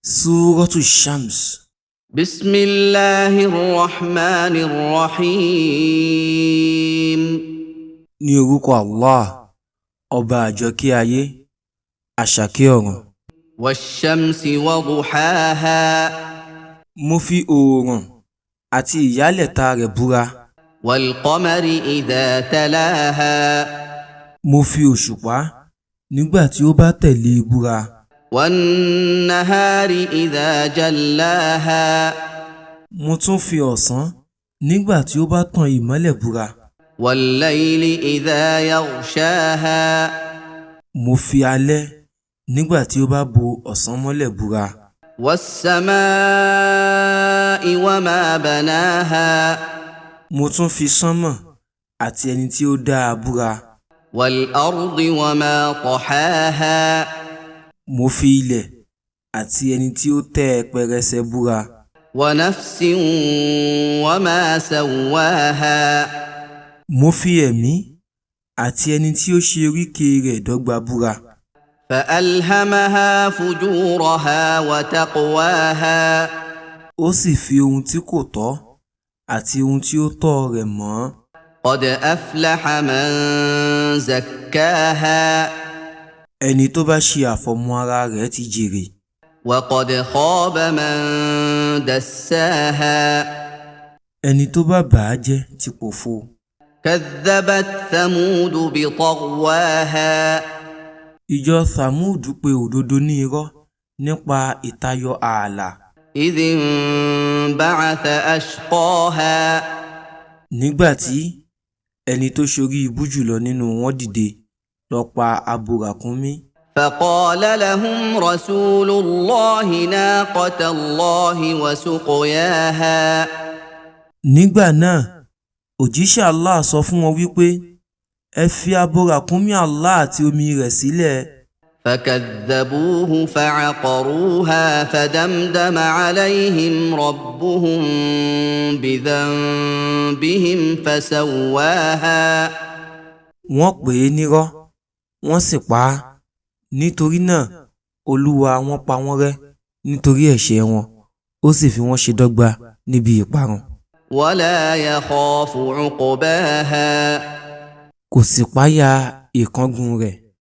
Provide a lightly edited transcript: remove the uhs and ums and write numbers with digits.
Súrọ́tù Shams. بسم الله الرحمن الرحيم. Ní orúkọ Allah, ọba àjọkẹ́ ayé, àṣàkẹ́ ọ̀run. والشمس وضحاها. Mo fi oòrùn àti ìyálẹ̀ta rẹ̀ búra. والقمر إذا تلاها. Mo fi òṣùpá nígbà tí ó bá tẹ̀lé e búra. والنهار إذا جلاها. Mo tún fi ọ̀sán nígbà tí ó bá tan ìmọ́lẹ̀ búra. والليل إذا يغشاها. Mo fi alẹ́ nígbà tí ó bá bo ọ̀sán mọ́lẹ̀ búra. والسماء وما بناها. Mo tún fi sánmọ̀ àti ẹni tí ó dá a búra. والأرض وما طحاها. Mo fi ilẹ̀ àti ẹni tí ó tẹ́ ẹ pẹrẹsẹ búra. ونفس وما سواها. Mo fi ẹ̀mí àti ẹni tí ó ṣe oríkèé rẹ̀ dọ́gba búra. فألهمها فجورها وتقواها. Ó sì fi ohun tí kò tọ́ àti ohun tí ó tọ́ rẹ̀ mọ̀ ọ́n. قد أفلح من زكاها. Ẹni tó bá ṣe àfọ̀mọ́ ara rẹ̀ ti jèrè. وقد خاب من دساها. Ẹni tó bá bà á jẹ́ ti pòfo. كذبت ثمود بطغواها. Ìjọ Thamud pe òdodo ní irọ́ nípa ìtayọ ààlà. إذ انبعث أشقاها. Nígbà tí ẹni tó ṣorí ibú jùlọ nínú wọn dìde lọ pa abo ràkúnmí. فقال لهم رسول الله ناقة الله وسقياها. Nígbà náà, òjíṣẹ́ Allah sọ fún wọn wípé, ẹ fi abo ràkúnmí Allah àti omi rẹ̀ sílẹ̀. فكذبوه فعقروها فدمدم عليهم ربهم بذنبهم فسواها. Wọ́n pè é nírọ́, wọ́n sì pa á. Nítorí náà, Olúwa wọn pa wọ́n rẹ́ nítorí ẹ̀ṣẹ̀ wọn, ó sì fi wọ́n ṣe dọ́gba níbi ìparun. ولا يخاف عقباها. Kò sì páyà ìkángun rẹ̀.